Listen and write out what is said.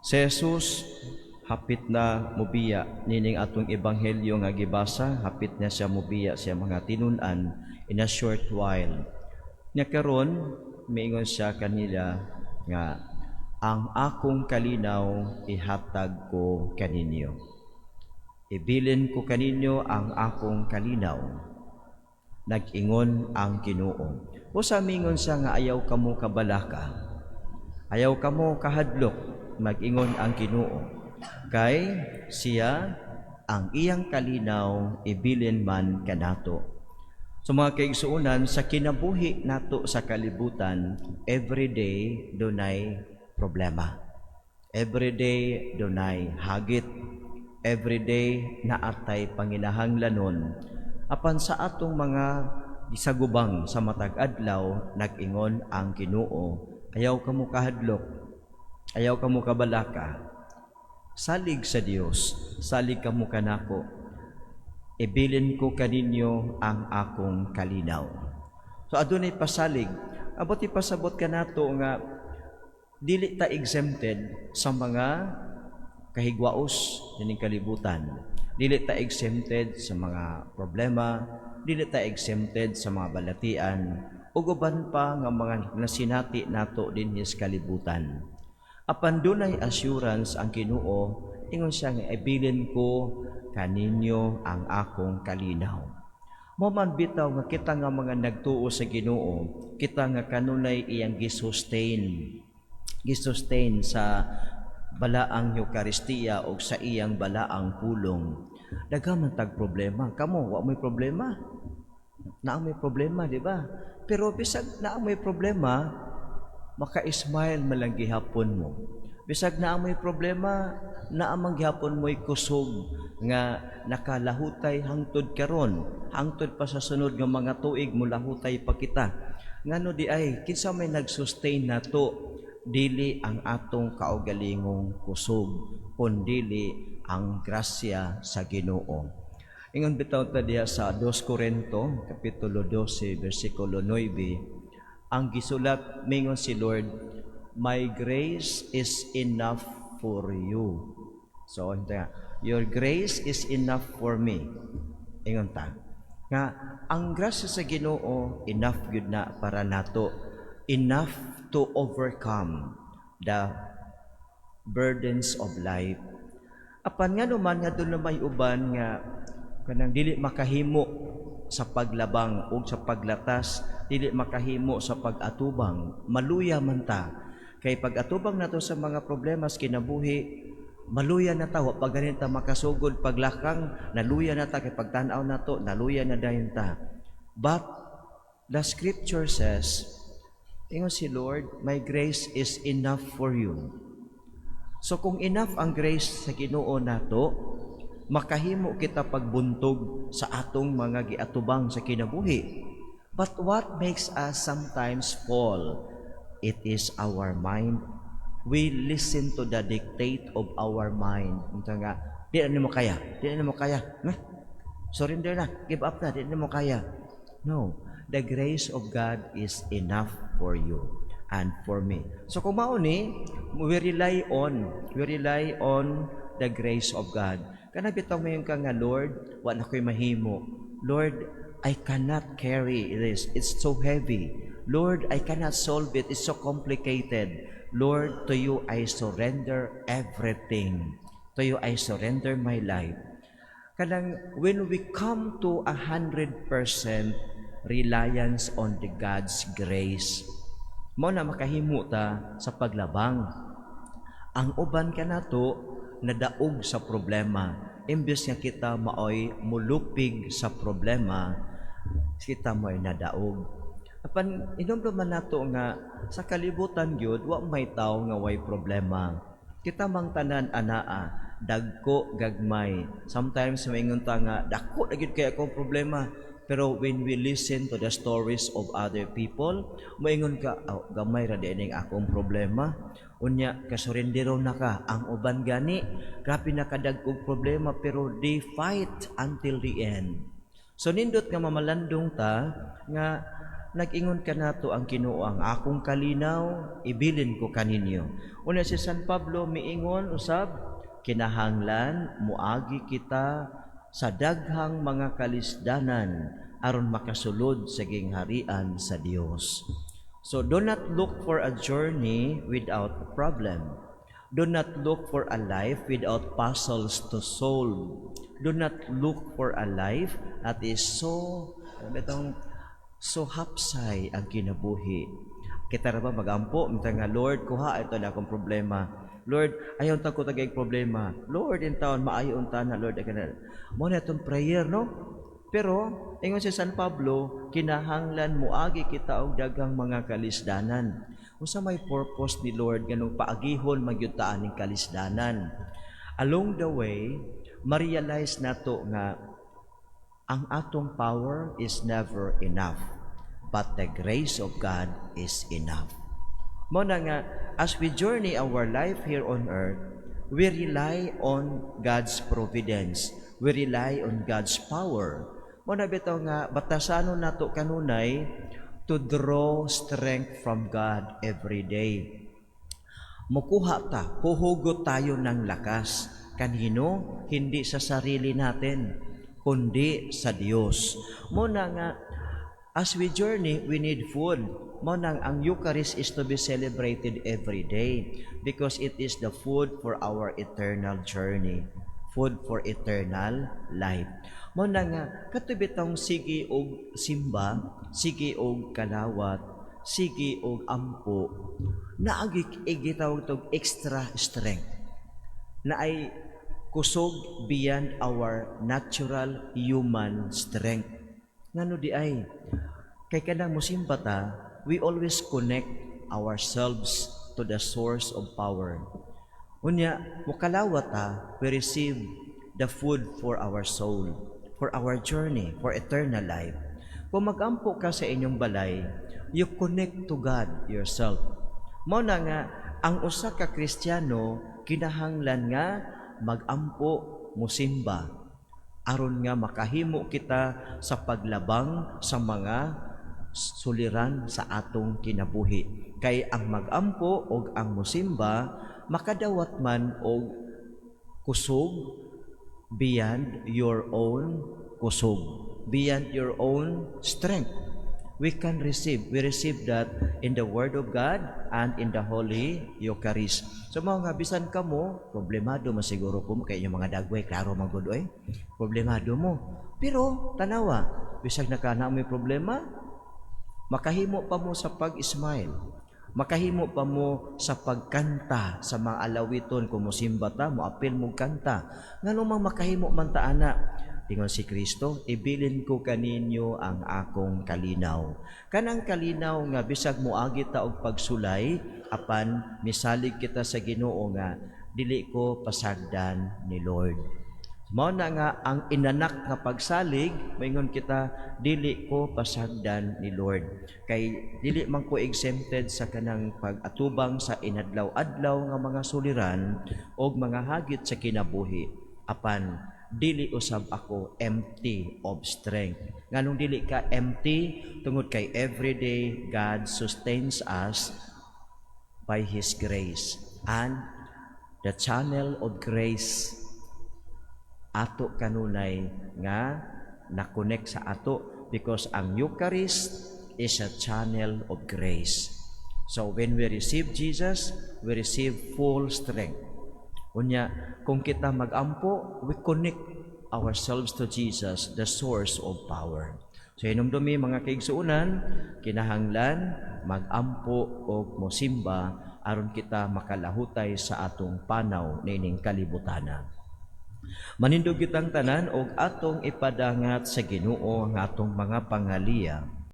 Si Jesus hapit na mubiya nining atong ebanghelyo nga gibasa, hapit na siya mubiya sa mga tinun-an in a short while. Nya karon miingon siya kanila nga ang akong kalinaw ihatag ko kaninyo. Ibilin ko kaninyo ang akong kalinaw. Nag-ingon ang Ginoo. Usa mingon siya nga ayaw kamo kabalaka. Ayaw kamo kahadlok, mag-ingon ang Ginoo. Kay siya ang iyang kalinaw ibilin man kanato. So mga kaigsuonan, sa kinabuhi nato sa kalibutan, every day dunay problema. Every day dunay hagit. Every day naatay panginahanglanon. Apan sa atong mga gisagubang sa matag adlaw, nag-ingon ang Ginoo, ayaw kamo kahadlok, ayaw kamo kabalaka. Salig sa Dios, salig kamo kanako. Ibilin ko kaninyo ang akong kalinaw. So adunay pasalig. Abot ipasabot kanato nga dili ta exempted sa mga kahigwaos nining kalibutan. Dili ta exempted sa mga problema, dili ta exempted sa mga balatian ug uban pa nga mga nasinati nato dinhi sa kalibutan. Apan dunay assurance ang Ginoo, ingon siya nga ibilin ko kaninyo ang akong kalinaw. Mao man bitaw nga kita nga mga nagtuo sa Ginoo, kita nga kanunay iyang gisustain sa balaang Eukaristiya o sa iyang balaang pulong. Daghan man tag problema. Kamo, wa may problema. Naa may problema, di ba? Pero bisag naa may problema, maka-smile man lang gihapon mo. Bisag naa may problema, naa man gihapon mo'y kusog nga nakalahutay hangtod karon, hangtod pa sa sunod nga mga tuig mulahutay pa kita. Ngano di ay kinsa may nag-sustain nato? Dili ang atong kaugalingong kusog, kundili ang grasya sa Ginoo. Ingon bitaw ta diha sa 2 Corinto kapitulo 12 bersikulo 9, ang gisulat, mingon si Lord, "My grace is enough for you." So, nga, "Your grace is enough for me." Ingon ta. Nga ang grasya sa Ginoo enough gyud na para nato. Enough to overcome the burdens of life. Apan nga naman nga duna may uban nga kanang dili makahimo sa paglabang o sa paglatas, dili makahimo sa pag-atubang, maluya man ta. Kay pag-atubang nato sa mga problema sa kinabuhi, maluya na ta, wa pa ganin ta makasugod paglakang, naluya na ta kay pagtan-aw nato, naluya na dayon ta. But the scripture says, ingon si Lord, "My grace is enough for you." So kung enough ang grace sa Ginoo nato, makahimo kita pagbuntog sa atong mga giatubang sa kinabuhi. But what makes us sometimes fall? It is our mind. We listen to the dictate of our mind. Ito nga, di na nimo kaya, di na nimo kaya. Nah, surrender na, give up na, di na nimo kaya. No, the grace of God is enough for you and for me. So kung mao ni, we rely on the grace of God. Kana bitaw ngayon ka nga, "Lord, wa na ko'y mahimo. Lord, I cannot carry this. It's so heavy. Lord, I cannot solve it. It's so complicated. Lord, to you I surrender everything. To you I surrender my life." Kanang when we come to 100% reliance on the God's grace, mao na makahimo ta sa paglabang. Ang uban kanato nadaog sa problema. Imbes nga kita maoy mulupig sa problema, kita mo'y nadaog. Apan inomdum man nato nga sa kalibutan gyud wa may tawo nga way problema. Kita mang tanan anaa, dagko gagmay. Sometimes maingon ta nga dako na gyud kay akong problema. Pero when we listen to the stories of other people, moingon ka, "Oh, gamay ra di ning akong problema." Unya, kasurendero na ka. Ang uban gani, grabe na kadag-og problema, pero they fight until the end. So nindot nga mamalandong ta nga Nag-ingon kanato ang Ginoo, "Ang akong kalinaw ibilin ko kaninyo." Una si San Pablo miingon usab, kinahanglan muagi kita sa daghang mga kalisdanan aron makasulod sa gingharian sa Dios. So do not look for a journey without a problem. Do not look for a life without puzzles to solve. Do not look for a life that is so, ano ba itong, so hapsay ang kinabuhi. Kita ra ba magampo, minta nga, "Lord, kuha ito na akong problema. Lord, ayaw ta ko tagay problema. Lord, in taon, maayo unta na, Lord." Na. Mao na itong prayer, no? Pero, ingon si San Pablo, kinahanglan muagi kita og daghang mga kalisdanan. Unsa may purpose ni Lord ganung paagihon man gyud ta aning kalisdanan? Along the way, ma-realize nato nga ang atong power is never enough, but the grace of God is enough. Mao na nga, as we journey our life here on earth, we rely on God's providence. We rely on God's power. Mao na bitaw nga batasanon nato kanunay to draw strength from God every day. Mukuha ta, huhugot tayo ng lakas. Kanino? Hindi sa sarili natin, kundi sa Diyos. Mao na nga, as we journey, we need food. Mao nang ang Eucharist is to be celebrated every day because it is the food for our eternal journey. Food for eternal life. Mao na nga, kato bitong sige og simba, sige og kalawat, sige og ampo, naagi gitawag tog extra strength na ay kusog beyond our natural human strength. Ngano di ay? Kay kanang musimba ta, we always connect ourselves to the source of power. Unya, mukalawat ta, we receive the food for our soul, for our journey, for eternal life. Kung magampo ka sa inyong balay, you connect to God yourself. Mao na nga, ang usa ka Kristiyano kinahanglan nga magampo, musimba, aron nga makahimo kita sa paglabang sa mga suliran sa atong kinabuhi. Kay ang magampo og ang musimba makadawat man og kusog beyond your own kusog, beyond your own strength. We receive that in the Word of God and in the Holy Eucharist. So mga nga, bisan kamo, problemado man siguro ko kay inyong mga dagway, klaro man gud oy. Problemado mo. Pero tanawa, bisag naka may problema, makahimo pa mo sa pag-smile. Makahimo pa mo sa pagkanta sa mga alawiton kung mosimba ta, moapil mo kanta. Ngano mang makahimo man ta ana? Ingon si Kristo, "Ibilin ko kaninyo ang akong kalinaw." Kanang kalinaw nga bisag moagi ta og pagsulay, apan misalig kita sa Ginoo nga dili ko pasagdan ni Lord. Mao na nga ang inanak nga pagsalig, maingon kita, "Dili ko pasagdan ni Lord." Kay dili man ko exempted sa kanang pag-atubang sa inadlaw-adlaw nga mga suliran og mga hagit sa kinabuhi. Apan dili usab ako empty of strength. Nganong dili ka empty? Tungod kay everyday God sustains us by His grace. And the channel of grace ato kanunay nga na-connect sa ato because ang Eucharist is a channel of grace. So when we receive Jesus, we receive full strength. Unya, kung kita magampo, we connect ourselves to Jesus, the source of power. So hinumdumi, mga kaigsuonan, kinahanglan magampo og mosimba aron kita makalahutay sa atong panaw niining kalibutana. Manindog kitang tanan og atong ipadangat sa Ginoo ang atong mga pangaliya.